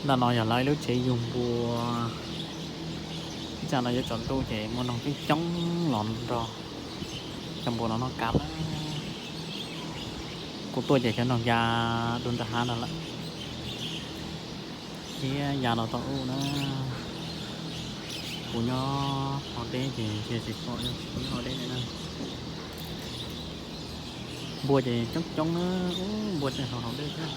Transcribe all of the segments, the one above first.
Ntawm no yog lawv ib lub tsev yug npua. Ib tsam no yuav tsaus ntuj ces muaj noog coob coob los nrog cov npua no noj kab na. Kuv tuaj ces cov noog ya dua nram hav no lawm, thiab ya los tau ub na. Kuv nyob hauv deb ces ntsia tsis pom, kuv nyob hauv deb li na. Npua ces coob coob na, ub, npua tseem hauv hauv dej thiab.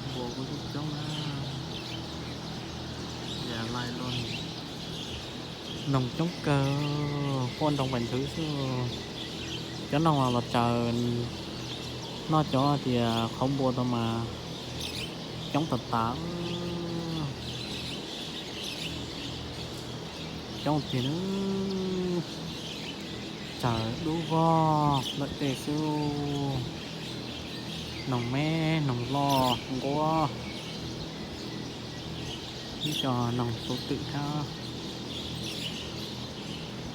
Npua kuj coob coob na, ya lais luaj. Noog coob kawg, quaj nroo pes nthwv xwb. Cov noog los tsaws noj cov tias qhauv npua tau mas coob tas tas. Coob tiag na, tsaws dub vog lawm tej xwb. Noog me noog loj nquab, ib co noog tu twm thiab.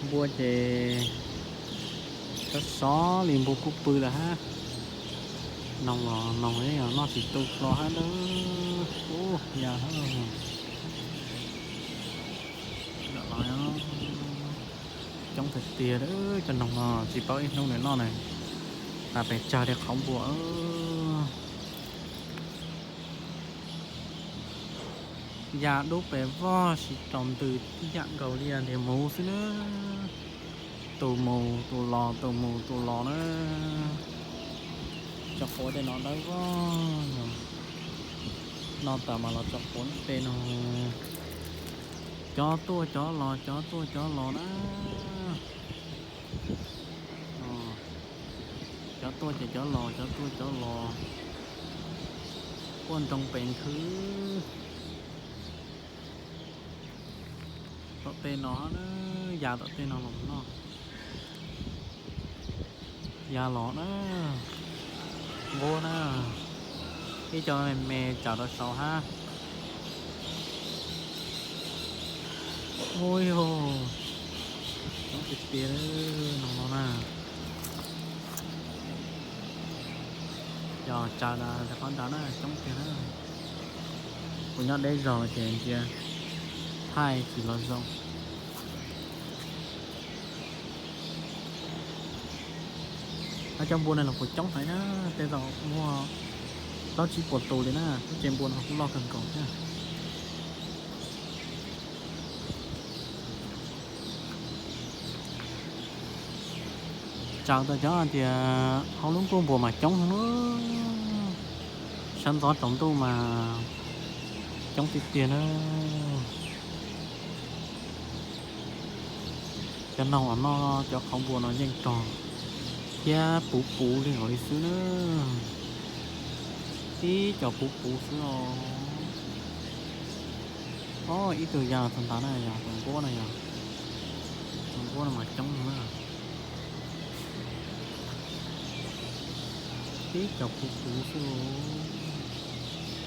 Npua ces sov sov li npua kuj pw lawm hab. Noog los noog noj tsis tu hlo hab na. Ub, ya, coob tiag tiag, cov noog no tsis paub ib hnub nws noj na, tas pes tsawg li qhauv npua. Ya dub pes vog si rau ntws ib yam nkaus li ntiag muv xwb na. Tus mus tus los, tus mus tus los na. Tso quav tej no dawb vog, no tas mas los tso quav tej no. Cov tuaj cov los, cov tuaj cov los na. Cov tuaj ces cov los, cov tuaj cov los, quaj nroo pes nthwv. Tom tej no na, ya tom tej no los noj. Ya los na, nquab na, ib co me me tsaws rau saud hab. Ub, coob tiag tiag no no na. Yog tsaws rau qhov ntawd na, coob tiag na. Kuv nyob deb zog ces ntsia thaij tsis los zoo. Cov npua no los kuj coob heev na, tej zaum muaj plaub tsib puas tus li na, lub tsev npua no kuj loj kawg nkaus thiab. Tsaws tau cov tias hauv lub nkuaj npua mas coob heev na, sawv ntxov tsaus ntuj mas coob tiag tiag na. Cov noog uas noj cov qhauv npua no yeej rog thiab puv puv li nkaus li xwb na. Ib co puv puv xwb os. Ob, ib tug ya txog ntawd na, yog tus nquab na, yog tus nquab no mas coob na. Ib co puv puv xwb os.